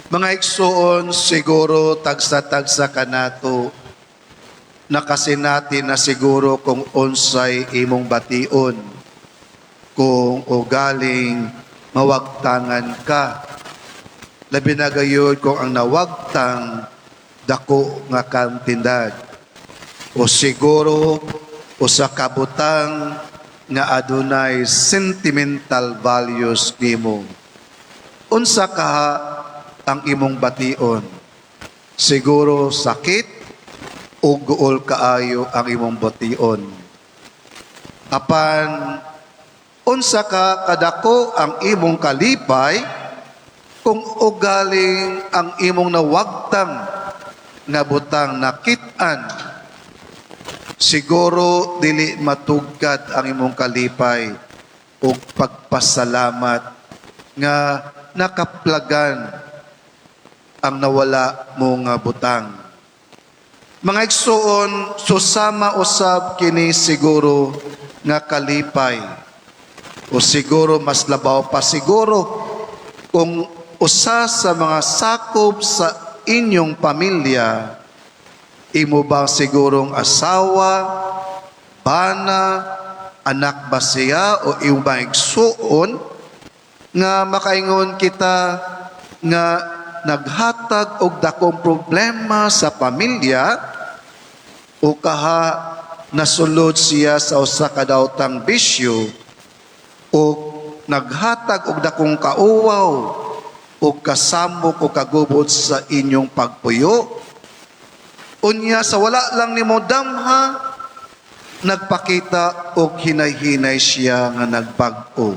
Mga igsuon, siguro tagsa-tagsa kanato nakasinati na siguro kung unsay imong bation kung ugaling mawagtangan ka. Labi na gayud kung ang nawagtang dako nga kantidad. O siguro usa ka butang nga adunay sentimental values nimo. Unsa kaha ang imong bation? Siguro sakit o guol kaayo ang imong bation. Apan unsa ka kadako ang imong kalipay kung ugaling ang imong nawagtang nga butang nakit-an? Siguro dili matugkad ang imong kalipay ug pagpasalamat nga nakaplagan ang nawala mo nga butang. Mga igsuon, susama usab kini siguro nga kalipay. O siguro mas labaw pa siguro kung usa sa mga sakop sa inyong pamilya, imo ba sigurong asawa, bana, anak ba siya o imo ba igsuon nga makaingon kita nga naghatag og dakong problema sa pamilya o kaha nasulod siya sa usa ka daotang bisyo o naghatag og dakong kauwaw o kasamok o kagubot sa inyong pagpuyo? Unya sa wala lang nimo damha, nagpakita og hinay-hinay siya nga nagbag-o,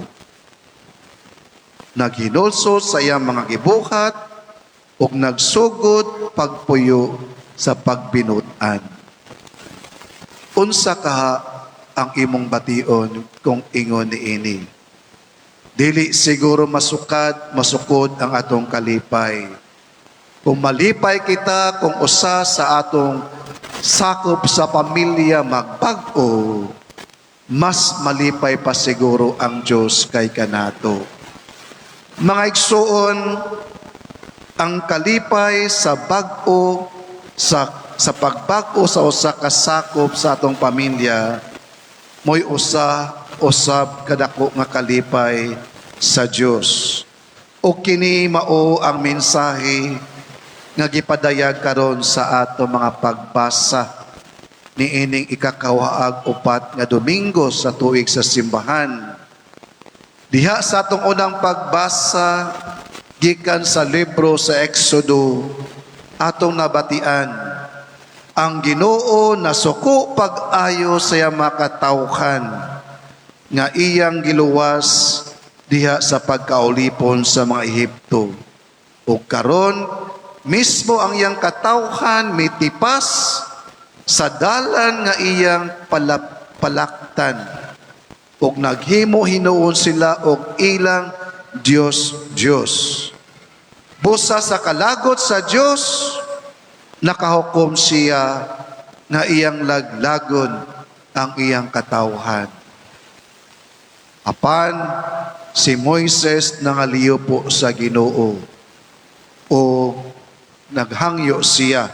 naghinulsol sa iyang mga gibuhat ug nagsugod pagpuyo sa pagbinutan. Unsa kaha ang imong bation kung ingon niini? Dili siguro masukad, masukod ang atong kalipay. Kung malipay kita kung usa sa atong sakop sa pamilya magbag-o, mas malipay pa siguro ang Diyos kay kanato. Mga igsuon, ang kalipay sa bag-o sa pagbag-o sa usa ka sakop sa atong pamilya mo'y usa usab kadako nga kalipay sa Dios. O kini mao ang mensahe nga gipadayag karon sa ato mga pagbasa niining ikakawaag upat nga Domingo sa tuig sa simbahan. Diha sa atong unang pagbasa gikan sa libro sa Exodo, atong nabatian ang Ginoo nasuko pag-ayo sa iyang mga katawhan nga iyang giluwas diha sa pagkaulipon sa mga Ehipto. Ug karon mismo ang iyang katawhan mitipas sa dalan nga iyang palaktan ug naghimo hinuon sila og ilang Dios Dios. Busa sa kalagot sa Dios, nakahukom siya nga iyang laglagon ang iyang katawhan. Apan si Moises nangaliyo po sa Ginoo o naghangyo siya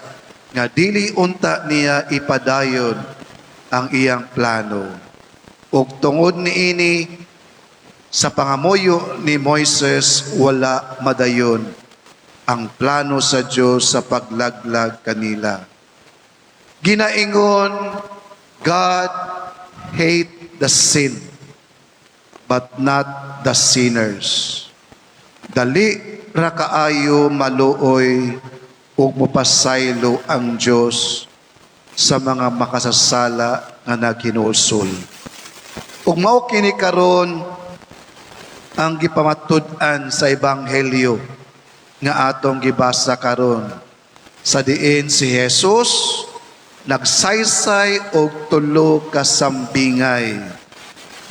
nga dili unta niya ipadayon ang iyang plano. Ug tungod niini, sa pangamuyo ni Moises, wala madayon ang plano sa Dios sa paglaglag kanila. Ginaingon, God hate the sin, but not the sinners. Dali ra kaayo maluoy ug mopasaylo ang Dios sa mga makasasala nga naghinulsol. Ug mao kini karon ang gipamatud-an sa ebanghelyo nga atong gibasa karon, sa diin si Jesus nagsaysay og tulo ka sambingay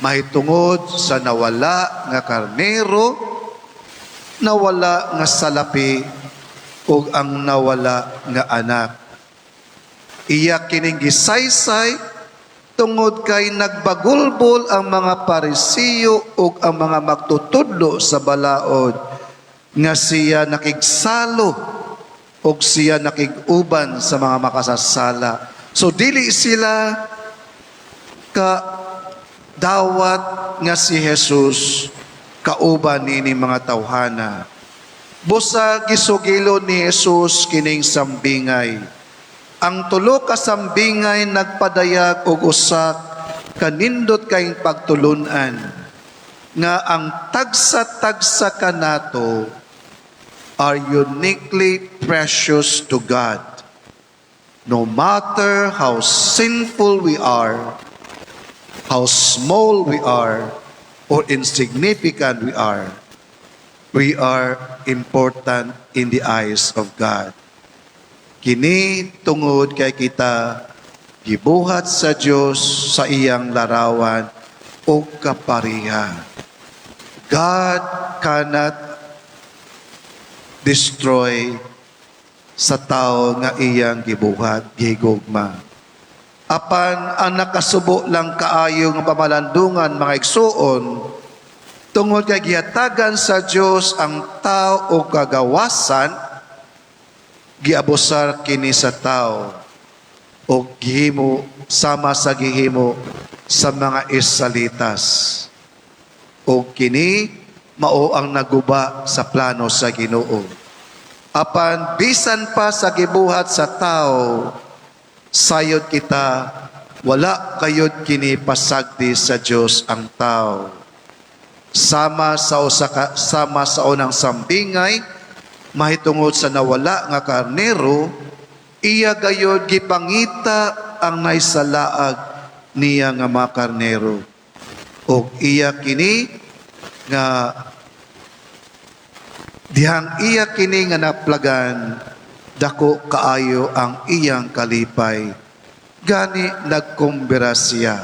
mahitungod sa nawala nga karnero, nawala nga salapi ug ang nawala nga anak. Iya kining gisaysay tungod kay nagbagulbol ang mga Parisiyo ug ang mga magtutudlo sa balaod. Nga siya nakigsalo og siya nakig-uban sa mga makasasala. So dili sila ka dawat nga si Jesus kauban niini mga tawhana. Busa gisugilon ni Jesus kining sambingay. Ang tulo ka sambingay nagpadayag og usa kanindot kayong pagtulunan nga ang tagsa-tagsa kanato are uniquely precious to God. No matter how sinful we are, how small we are, or insignificant we are important in the eyes of God. Kini tungod kay kita gibuhat sa Dios sa iyang larawan o kapariha. God cannot destroy sa tao nga iyang gibuhat, gigugma. Apan ang nakasubo lang kaayo nga pamalandungan, mga igsuon, tungod kay gihatagan sa Dios ang tao og kagawasan, giabusar kini sa tao o gihimo sama sa gihimo sa mga Israelitas. O kini mao ang naguba sa plano sa Ginoo. Apan bisan pa sa gibuhat sa tao, sayod kita, wala kayod kini pasagdi sa Dios ang tao. Sama sa unang sambingay mahitungod sa nawala nga karnero, iya gayod gipangita ang naisalaag niya nga mga karnero. Og iya kini nga dihang iya kini nga naplagan, dako kaayo ang iyang kalipay. Gani nagkumbira siya.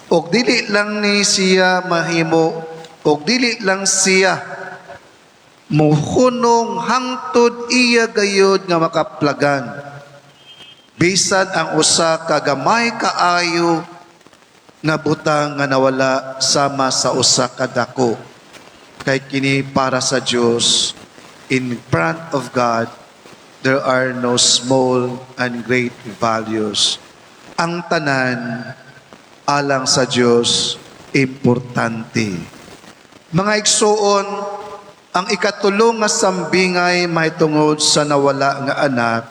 Og dili lang ni siya mahimo, og dili lang siya muhunong hangtod iya gayod nga makaplagan bisan ang usa ka gamay kaayo nga butang nga nawala sama sa usa ka dako, kay kini para sa Dios, in front of God there are no small and great values. Ang tanan alang sa Dios importante. Mga igsuon, ang ikatulo nga sambingay mahitungod sa nawala nga anak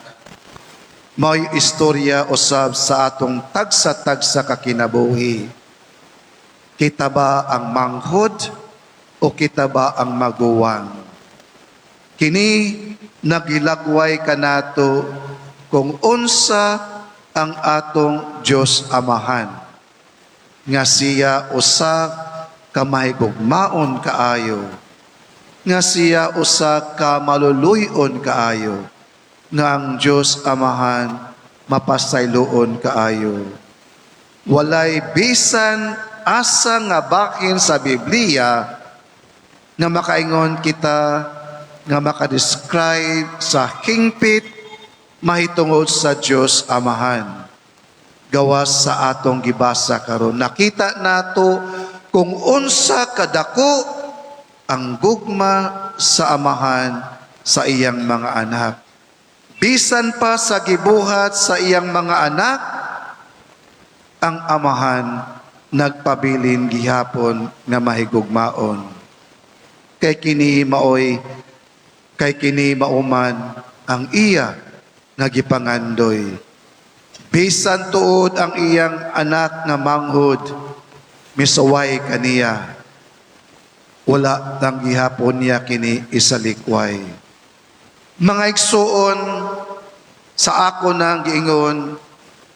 mao'y istorya usab sa atong tagsa-tagsa ka kinabuhi. Kita ba ang manghod o kita ba ang maguwang? Kini nagilagway kanato kung unsa ang atong Dios Amahan nga siya usa ka mahigugmaon kaayo, nga siya usa ka maluluy-on kaayo, nga ang Dios Amahan mapasayloon kaayo. Walay bisan asa nga bakin sa Biblia nga makaingon kita nga maka-describe sa hingpit mahitungod sa Dios Amahan. Gawas sa atong gibasa karon, nakita nato kung unsa kadako ang gugma sa Amahan sa iyang mga anak. Bisan pa sa gibuhat sa iyang mga anak, ang Amahan nagpabilin gihapon nga mahigugmaon. Kay kini mauman ang iya nga gipangandoy. Bisan tuod ang iyang anak nga manghod misuway kaniya, wala lang gihapon niya kini isalikway. Mga igsuon, sa ako nang giingon,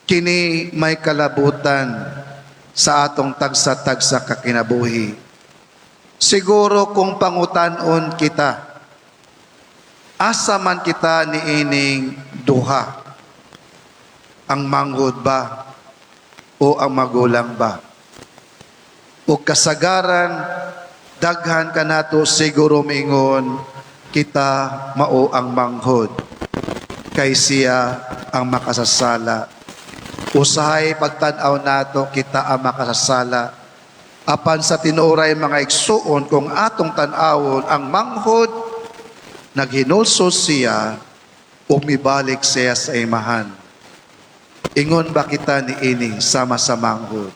kini may kalabutan sa atong tagsa-tagsa kakinabuhi. Siguro kung pangutanon kita, asa man kita niining duha? Ang manghod ba o ang magulang ba? O kasagaran, daghan kanato siguro mingon kita mao ang manghod kay siya ang makasasala. Usahay pagtan-aw nato, kita ang makasasala. Apan sa tinuoray, mga igsuon, kung atong tan-awon ang manghod Naghinulsol siya ug mibalik siya sa imahan. Ingon ba kita niini sama sa manghod?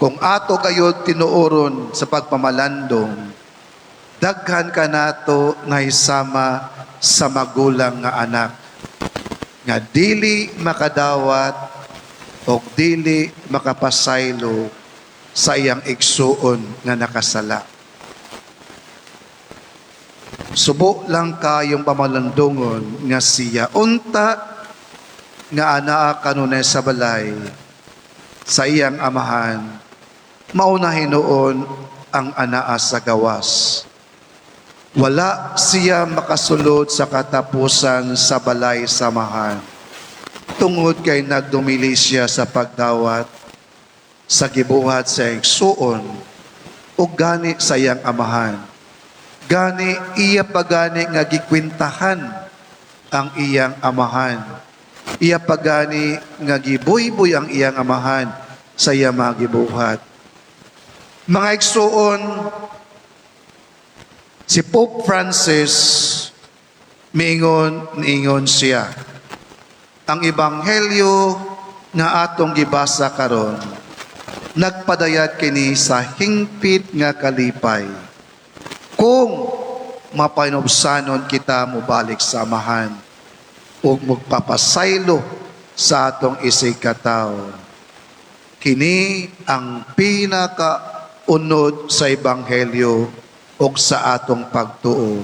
Kung ato gayod tinuoron sa pagpamalandong, daghan kanato nga sama sa magulang nga anak nga dili makadawat o dili makapasaylo sa iyang igsuon nga nakasala. Subo lang kayong pamalandungon nga siya unta nga anaa kanunay sa balay sa iyang amahan, mauna hinuon ang anaa sa gawas. Wala siya makasulod sa katapusan sa balay sa amahan tungod kay nagdumili siya sa pagdawat sa gibuhat sa igsuon ug gani sa iyang amahan. Gani iya pagani nga gikwintahan ang iyang amahan. Iya pagani nga gibuyboy ang iyang amahan sa iyang mga gibuhat. Mga igsuon, si Pope Francis miingon, niingon siya: Ang ebanghelyo nga atong gibasa karon, nagpadayag kini sa hingpit nga kalipay kung mapanubsanon kita mobalik sa amahan ug magpapasaylo sa atong isigkatawo. Kini ang pinaka unod sa ebanghelyo ug sa atong pagtuo.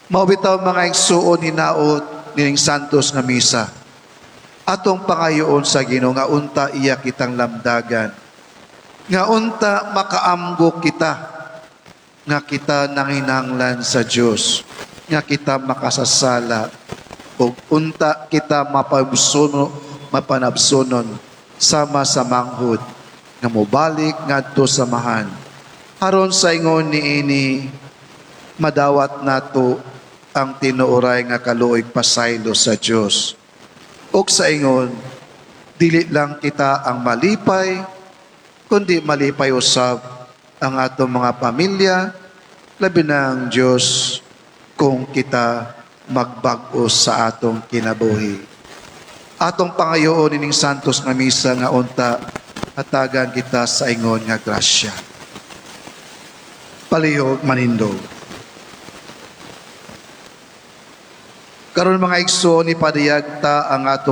Mao bitaw, mga igsuon, hinaot nining Santos nga Misa, atong pangayoon sa Ginoo nga unta iya kitang lamdagan. Nga unta makaamgo kita nga kita nanginahanglan sa Dios, nga kita makasasala ug unta kita mapabsuno mapanabsunon sama sa manghod nga mobalik ngadto sa amahan. Aron sa ingon niini, madawat nato ang tinuoray nga kaluoy pasaylo sa Dios. Ug sa ingon, dili lang kita ang malipay, kundi malipay usab ang atong mga pamilya, labi na ang Diyos kung kita magbag-o sa atong kinabuhi. Atong pangayoon ining Santos nga Misa nga unta hatagan kita sa ingon nga grasya. Palihog manindog. Karon, mga igsoon, ipadayag ta ang atong